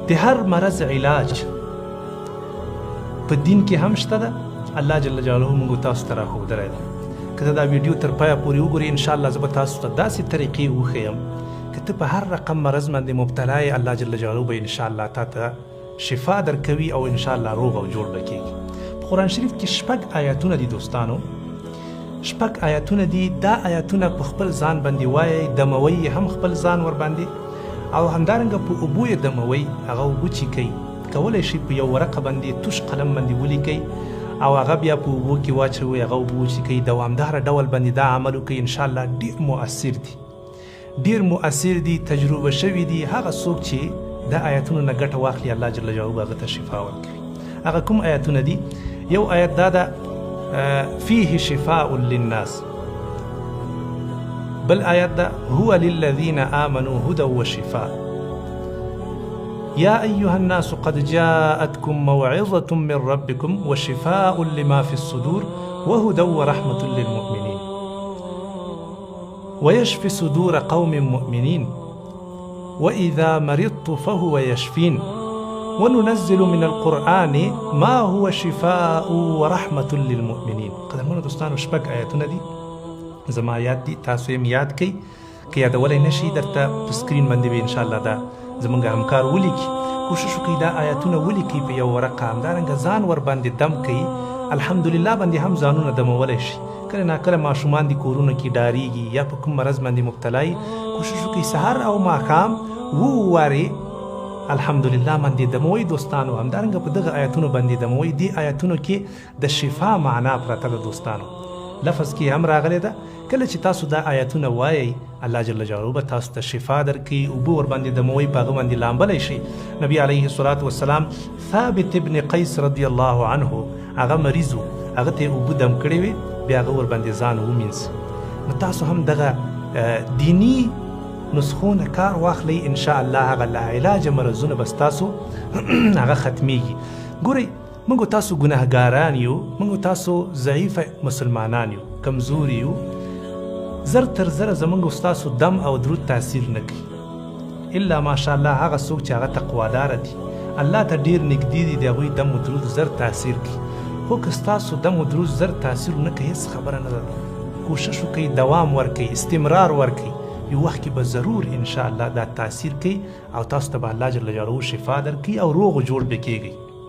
د هر مرض علاج په دین کې هم شته ده. الله جل جلاله موږ تاسو ته راښودلی ده. که ته دا ویډیو تر پایه پورې وګورې، ان شاء الله زه به تاسو ته داسې طریقې وښیم که ته په هر رقم مرض باندې مبتلا یې، الله جل جلاله به ان شاء الله تا ته شفا درکوي او ان شاء الله روغ او جوړ به کیږي. په قرآن شریف کې شپږ آیاتونه دي دوستانو، شپږ آیاتونه دي. دا آیاتونه په خپل ځان باندې وایئ، دموئ یې هم خپل ځان ورباندې، او همدارنګه په اوبو یې دموئ، هغه اوبه چې کوي کولی شئ په یو ورقه باندې توش قلم باندې ولیکئ او هغه بیا په اوبو کې واچوئ، هغه اوبه وچیکئ. دوامداره ډول باندې دا عمل وکړئ، انشاءالله ډېر مؤثر دي، ډېر مؤثر دي، تجربه شوي دي. هغه څوک چې دا آیتونو نه ګټه واخلي، الله جل جلاله به هغه ته شفا ورکوي. هغه کوم آیتونه دي؟ یو آیت دا ده، فيه شفاء للناس. بل آیت ده، هو للذین آمنوا هدى وشفاء. يا أيها الناس قد جاءتكم موعظة من ربكم وشفاء لما في الصدور وهدى ورحمة للمؤمنين ويشفي صدور قوم مؤمنين وإذا مرضت فهو يشفين وننزل من القرآن ما هو شفاء ورحمة للمؤمنين. قدرمنو دوستانو، شپږ آیتونه دي، زما یاد دي، تاسو یې یاد کړئ. که یادولی نه شي، درته په سکرین باندې به انشاءالله دا زمونږ همکار ولیکي. کوشش وکړئ دا آیتونه ولیکئ په یو ورقه، همدارنګه ځان ورباندې دم کړئ. الحمدلله باندې هم ځانونه دمولی شي. کله ناکله ماشومان دي کورونو کې ډاریږي یا په کوم مرض باندې مبتلا وي، کوشش وکړئ سهار او ماښام ووارې الحمدلله باندې دموئ دوستانو. همدارنګه په دغه آیتونو باندې دموئ. دې آیتونو کې د شفا معنا پرته ده دوستانو، لفظ کې هم راغلی ده. کله چې تاسو دا آیتونه وایئ، الله جل جلاله به تاسو ته شفا درکوي. اوبه ورباندې دموئ، په هغه باندې لامبلی شئ. نبی علیه الصلاة والسلام ثابت ابن قیس رضی الله عنه هغه مریض و، هغه ته یې اوبه دم کړې وې، بیا هغه ورباندې ځان ومینځ. نو تاسو هم دغه دیني نسخو نه کار واخلئ، ان شاء الله هغه لاعلاجه مرضونه به ستاسو هغه ختمیږي. ګورئ، موږ تاسو ګناهګاران یو، موږ تاسو ضعیف مسلمانان یو، کمزوري یو. زر تر زره زموږ ستاسو دم او درود تاثیر نه کوي، الا ماشاءالله هغه څوک چې هغه تقوادار دي، الله ته ډیر نږدې دي، د هغوی دم و درود زر تاثیر کوي. خو که ستاسو دم و درود زر تاثیر نه کوي، هېڅ خبره نه ده. کوشش وکړئ، دوام ورکړئ، استمرار ورکړئ، یو وخت کې به ضرور انشاءالله دا تاثیر کوي او تاسو ته به الله جل جلاله شفا درکړي او روغ جوړ به کیږئ.